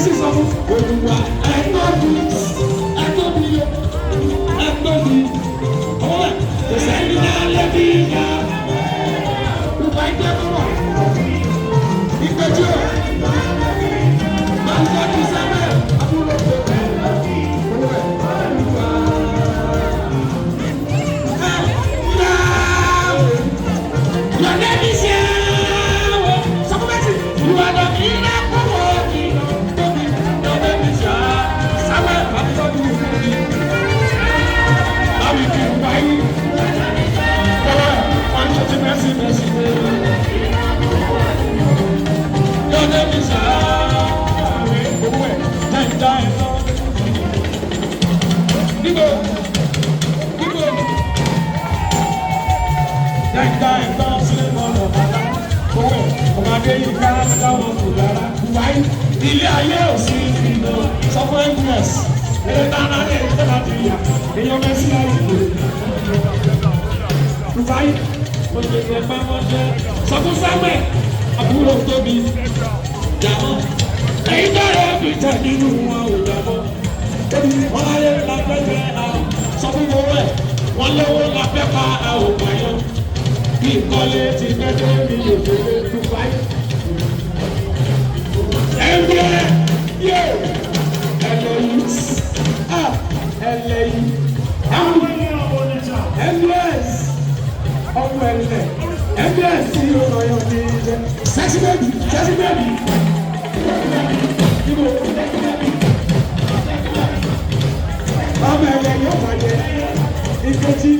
Mẹ́sì sọ fún Olúwa ẹ̀gbọ́n ẹ̀gbọ́n mi yó ẹ̀gbọ́n mi. Ọwọ́ ẹ̀ kò sẹ́ni náà lẹ́bí ìyá. Olùkọ́ ẹgbẹ́ kọ́mọ̀. Ìgbẹ́jọ́ máa ń tọ́jú sẹ́mẹ̀ àbúrò tó bẹ̀. Owó ẹ̀ Olúwa. Ẹ yáwó. Your name is Yahweh. Sọ fún Mẹ́sì, you are the miracle working God. Your name is Yahweh. Samuel, àbúrò mi. Báwo kì í wáyé? Bọ́lá, wọ́n ṣe ti Mẹ́sì Mẹ́sì mẹ́sì. Your name is Yahweh. Owó ẹ̀ jẹ́ ìdá ẹ̀ lọ. Níbo? Níbo? Jẹ́ǹda ẹ̀gbọ́n sílé mọ́nà bàbá. Owó ẹ̀ ọmọdé yìí ká dáwọn kò dára. Wáyé ilé ayé ò sí ìlú sọ fún NBS. Eré dáná ní ìjọba ti yà. Èèyàn mẹ́sì láyé ìlú. Rufai, mo ṣe fẹ́ bá wọn jẹ́. Sọ fún Samuel, àbúrò tóbi. Jàmọ́. Èyí bẹ̀rẹ̀ fi tẹ̀ nínú wọn ò jàmọ́. Tóbi wọn láyé lápẹ́jẹ́ àwọn. Sọ fún owó ẹ̀, wọ́n lówó lápẹ́ pa àwọn òpàyàn. Bí ìkọ́lé ti gbẹ́dẹ́ mi ò délé Rufai. Ẹgbẹ́ yé ẹlẹ́yìí ah ẹlẹ́yìí MBS ọmọ ẹlẹ MBS tí ó lọ yọ ní ilẹ̀ sexy baby sexy baby níbo ọmọ ẹlẹ yóò bàjẹ́ ìkejì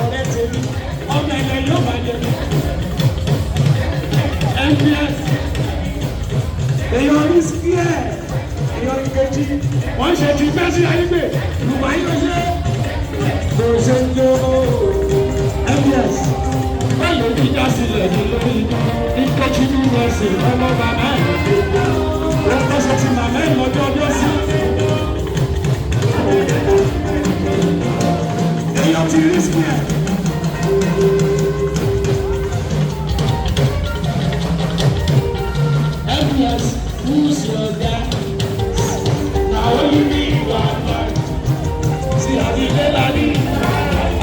ọ̀rẹ́ tèmi ọmọ ẹlẹ yóò bàjẹ́ MBS èèyàn ní square èèyàn ìkejì wọ́n ṣe ti fẹ́ sí ayé lùmọ̀ ayé ló ṣe kò ṣe ń jó MBS báyọ̀ ní ìdásílẹ̀ ní lórí ìkejì ní ìrẹsì ọmọ bàbá ẹ̀ wọ́n kọ́sọ̀ ti màmá ẹ̀ lọ́jọ́ ọjọ́ sí. Èèyàn ti rí square. MBS, who's your guy? Na only me one man. Sí àti Lélani.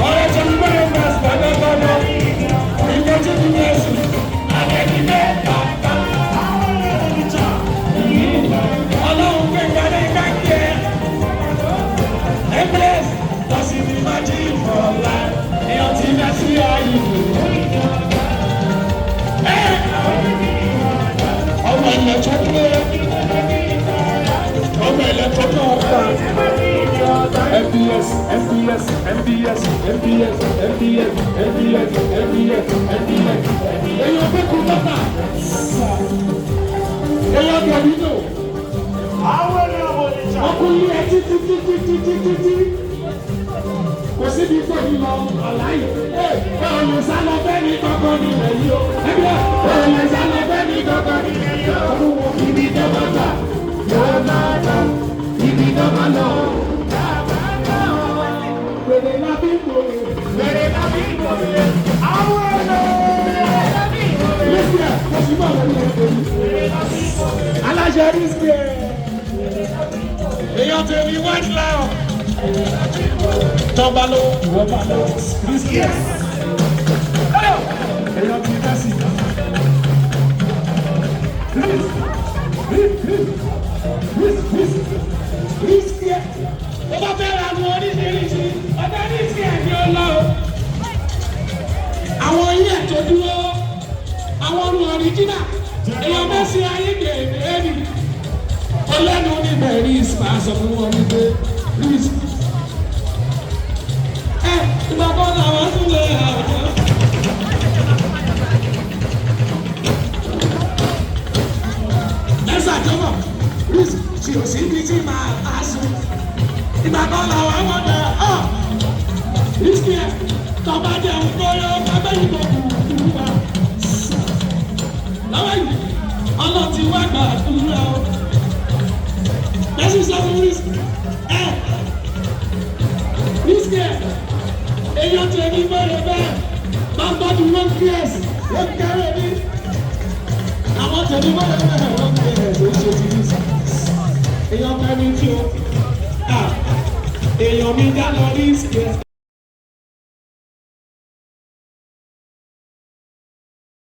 Ọ̀rẹ́ tó ń bẹ̀rẹ̀ fẹ́ gbàgbọ́gbọ́dọ̀. Ìgbẹ́jú ní Jésù. Àdẹ́gbẹ́ bàbá. Ọlọ́run gbé gbadé káàkiri ẹ̀. MBS, lọ sí ní Magic for life. Èèyàn ti dá sí ayé ìlú. Ọmọ ilẹ̀ tó pé ọmọ ilẹ̀ tó tó ọ̀pá. MBS MBS MBS MBS MBS MBS MBS MBS. Èèyàn pé kú bàtà. Èèyàn kẹ̀mí lò. Ọkùnrin ẹ títí títí títí títí. Kò síbi tó ní lọ àláyé. Ẹ ò lè sá lọ bẹ́ẹ̀ ní kankan nílẹ̀ yìí o. Ẹgbẹ́ ò lè sá lọ bẹ́ẹ̀ ní kankan nílẹ̀ yìí o. Ọdún wo ibi tó bá gbà yóò máa lọ. Ibi tó bá lọ. Wèrè la bí gbòòrò. Wèrè la bí gbòòrò. Àwọn ẹ̀rọ. Rísíà, kò sí bọ̀ lórí ẹ̀rọ yìí. Aláṣẹ rísíà. Èèyàn tèmi white lion. Tọ́ba ló ìwọ bá lọ. Rísíà. Èèyàn ti dá sí. Rísíà. Ó bá fẹ́ ra àwọn oríṣiríṣi, ọ̀dọ́ rísíà ni ó lọ. Àwọn ilé ẹ̀tọ́ dúró, àwọn ọ̀rùn ọ̀ríjínà, èèyàn mẹ́sì ayé gbèrè ẹ̀rì. Ọlẹ́nu níbẹ̀ rí máa sọ fún wọn wípé rísí. Ẹ ìgbà kan làwọn tún lè àwùjọ. Ẹ̀sà jọ̀wọ́, rísí tí ò sí ibi tí màá bá sùn. Ìgbà kan làwọn ọmọdé ọ̀ rísí ẹ̀ tọ́ba jẹun kóró abẹ́yìn tó kù kú wa. Lọ́wọ́ yìí, ọlọ́run ti wá gbàdúrà o. Lẹ́sìn sọ fún rísí ẹ̀ rísí ẹ̀ èèyàn tí ẹni bẹ̀rẹ̀ bẹ́ẹ̀ máa ń gbádùn one ks wọ́n kéré ní. Àwọn tẹ̀lé bẹ̀rẹ̀ bẹ́ẹ̀ one ks ó ṣe ti rísí. Èèyàn mi dá lọ rí square.